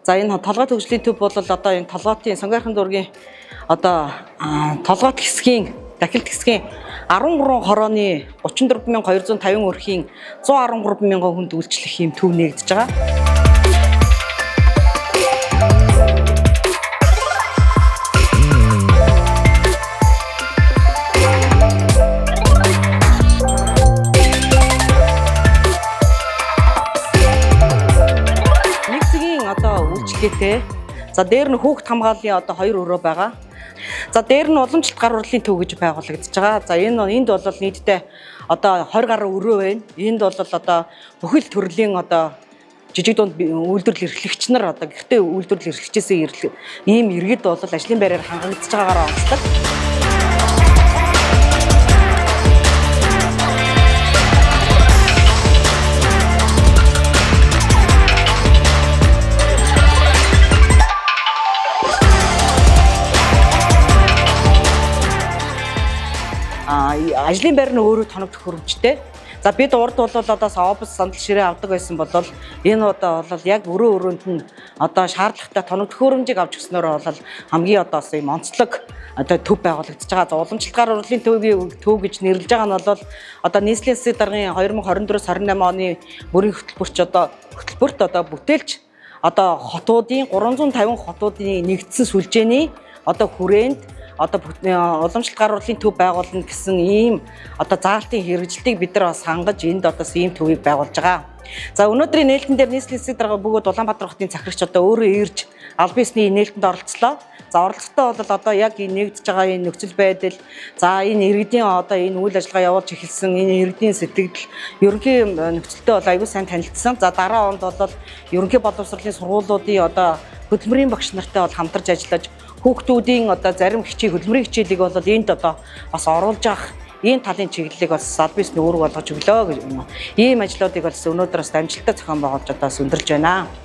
За, энэ толгойт хөгжлийн төв бол одоо энэ толгойтын Сонгойрхон дүүргийн одоо толгойт хэсгийн дахилт хэсгийн 13 хорооны 34,250 өрхийн 113 мянган хүнд үйлчлэх юм төв нээгдэж байгаа. Нэг зэгийн одоо үйлчилгээтэй. За, дээр нь хүүхд хамгааллын одоо хоёр өрөө байгаа. За, дээр нь уламжлалт гар урлын төв гэж байгуулагдаж байгаа. За, энд бол нийтдээ одоо 20 гаруй өрөө байна. Энд бол одоо бүхэл төрлийн одоо жижиг дунд үйлдвэрлэл эрхлэгч нар одоо гэртээ үйлдвэрлэл эрхлэгчээсээ ийм иргэд бол ажлын байраар хангагдаж байгаагаар онцлог. Ажлын байр нь өөрөө тоног төхөөрөмжтэй. За, бид урд бол одоо офис сандал ширээ авдаг байсан бол энэ удаа бол яг өрөө өрөөнд нь одоо шаардлагатай тоног төхөөрөмжийг авч өгснөөр бол хамгийн одоо бас ийм онцлог одоо төв байгуулагдаж байгаа. За, уламжлалт гар урлын төвийн төв гэж нэрлэж байгаа нь бол одоо нийслэлийн засгийн даргын 2024-с 28 оны бүрийн хөтөлбөрч одоо хөтөлбөрт одоо бүтээлч одоо хотуудын 350 хотуудын нэгдсэн сүлжээний одоо хүрээнд одоо уламжлалт гар урлын төв байгуулна гэсэн ийм одоо заалтын хэрэгжилтийг бид нар бас хангаж энд одоо ийм төвийг байгуулж байгаа. За, өнөөдрийн нээлтэн дээр нийслэлийн засгийн дарга бөгөөд Улаанбаатар хотын захирагч одоо өөрөө ирж аль биесний нээлтэнд оролцлоо. За, оролцолтой бол одоо яг энэ нэгдэж байгаа энэ нөхцөл байдал, за, энэ иргэдийн одоо энэ үйл ажиллагаа явуулж эхэлсэн энэ иргэдийн сэтгэл ерөнхий нөхцөлтэй бол аягүй сайн танилцсан. За, дараа онд бол ерөнхий боловсролын сургуулиудын одоо хөдөлмөрийн багш нартай бол хамтарч ажиллаж хүүхдүүдийн одоо зарим хөдөлмөрийн хичээлийг бол энд одоо бас оруулж авах ийм талын чиглэлийг бас аль биесний үүрэг болгож өглөө гэж юм. Ийм ажлуудыг бас өнөөдөр бас амжилттай зохион байгуулж одоо бас өндөрлж байна.